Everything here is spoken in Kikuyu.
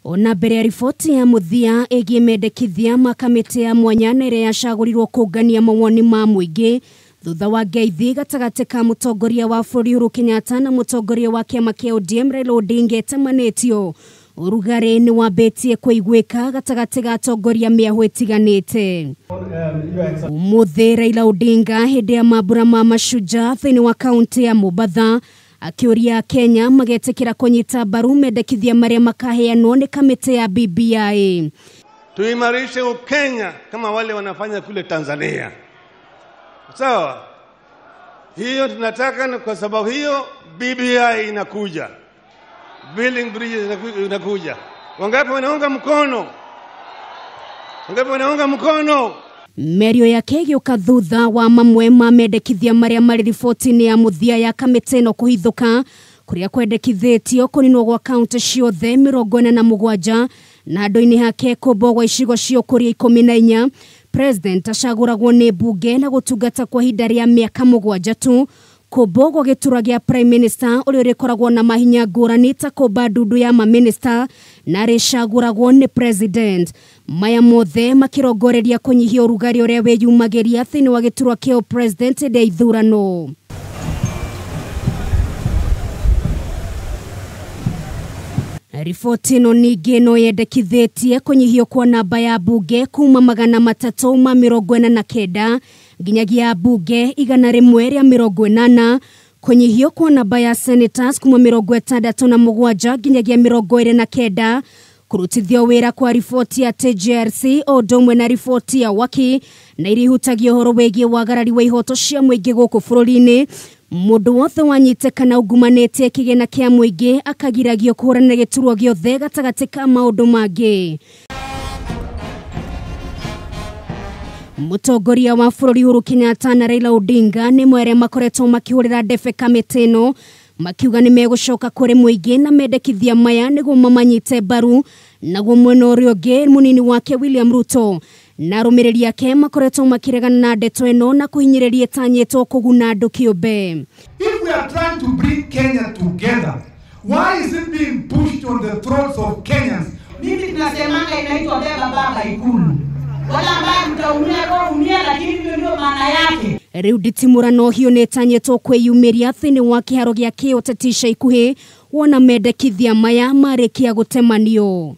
Ona mbere ya riboti ya mũthia ĩgiĩ mendekithia ma kamĩtĩ ya mwanya na ĩrĩa yacagũrirwo kũngania mawoni ma mũingĩ thutha wa ngeithi gatagatĩ ka mũtongoria wa bũrũri Uhuru Kenyatta na mũtongoria wa kĩama kĩa ODM Raila Odinga ĩtamanĩtio, ũrugarĩ nĩ wambĩtie kũiguĩka gatagatĩ ga atongoria mĩahũ ĩtiganĩte. Ũmũthĩ Raila Odinga hĩndĩ ya mambura ma Mashujaa thĩinĩ wa kaunti ya Mombatha akĩũria Kenya magetĩkĩra kũnyita mbaru mendekithia marĩa makaheanwo nĩ kamĩtĩ ya BBI. Tuimarishe Ukenya kama wale wanafanya kule Tanzania. Sawa? Hiyo tunataka, na kwa sababu hiyo BBI inakuja. Building bridges inakuja. Wangapi wanaunga mkono? Wangapi wanaunga mkono? Mĩario yake ĩgĩũka thutha wa mamwe ma mendekithia marĩa marĩ riboti-inĩ ya mũthia ya kamĩtĩ ĩno kũhithũka, kũrĩa kwendekithĩtio kũninwo gwa kaunti ciothe 47 na handũ-inĩ hake kũmbwo gwa icigo cia ũkũria 14. President acagũragwo nĩ mbunge na gũtungata kwa ihinda rĩa mĩaka 7 tu. Kũmbwo gwa gĩturwa gĩa Prime Minister ũrĩa ũrĩkoragwo na mahinya ngũrani ta kũmba ndundu ya maminista na arĩcagũragwo nĩ president. Maya mothe makĩrongoreria kũnyihia ũrugarĩ ũrĩa wĩyumagĩria thĩinĩ wa gĩturwa kĩa president hĩndĩ ya ithurano. Riboti ĩno ningĩ no yendekithĩtie kũnyihio kwa namba ya mbunge kuma 349 nginyagia mbunge 180, kũnyihio kwa namba ya senators kuma 67 nginyagia 29, kũrutithio wĩra kwa riboti ya TJRC o ũndũ ũmwe na riboti ya Waki na iria ihutagia ũhoro wĩgiĩ wagarari wa ihoto cia mũingĩ gũkũ bũrũri-inĩ. Mũndũ wothe wanyitĩkana ungumanĩtie kĩgĩna kĩa mũingĩ akagiragio kũhũrana gĩturwa gĩothe gatagatĩ ka maũndũ mangĩ. Mũtongoria wa bũrũri Uhuru Kenyatta na Raila Odinga nĩ arĩa makoretwo makĩhũrĩra ndebe kamĩtĩ ĩno makiuga nĩ megũcoka kũrĩ mũingĩ na mendekithia maya nĩguo mamanyite mbaru. Naguo mwena ũrĩa ũngĩ mũnini wake William Ruto na arũmĩrĩri ake makoretwo makĩregana na ndeto ĩno na kũhinyĩrĩria ĩtanyĩtwo kũguna andũ kĩũmbe. If we are trying to bring Kenya together, why is it being pushed on the throats of Kenyans? Mimi tunasemanga inaitwa beba baba Ikulu. Wala ambaye mtaumia roho umia, lakini hiyo ndio maana yake. Rĩu nditimũrano hiyo nĩ ĩtanyĩtwo kwĩyumĩria thĩinĩ wa kĩharo gĩa kĩũteti ica ikuhĩ wona mendekithia maya marĩkia gũtemanio.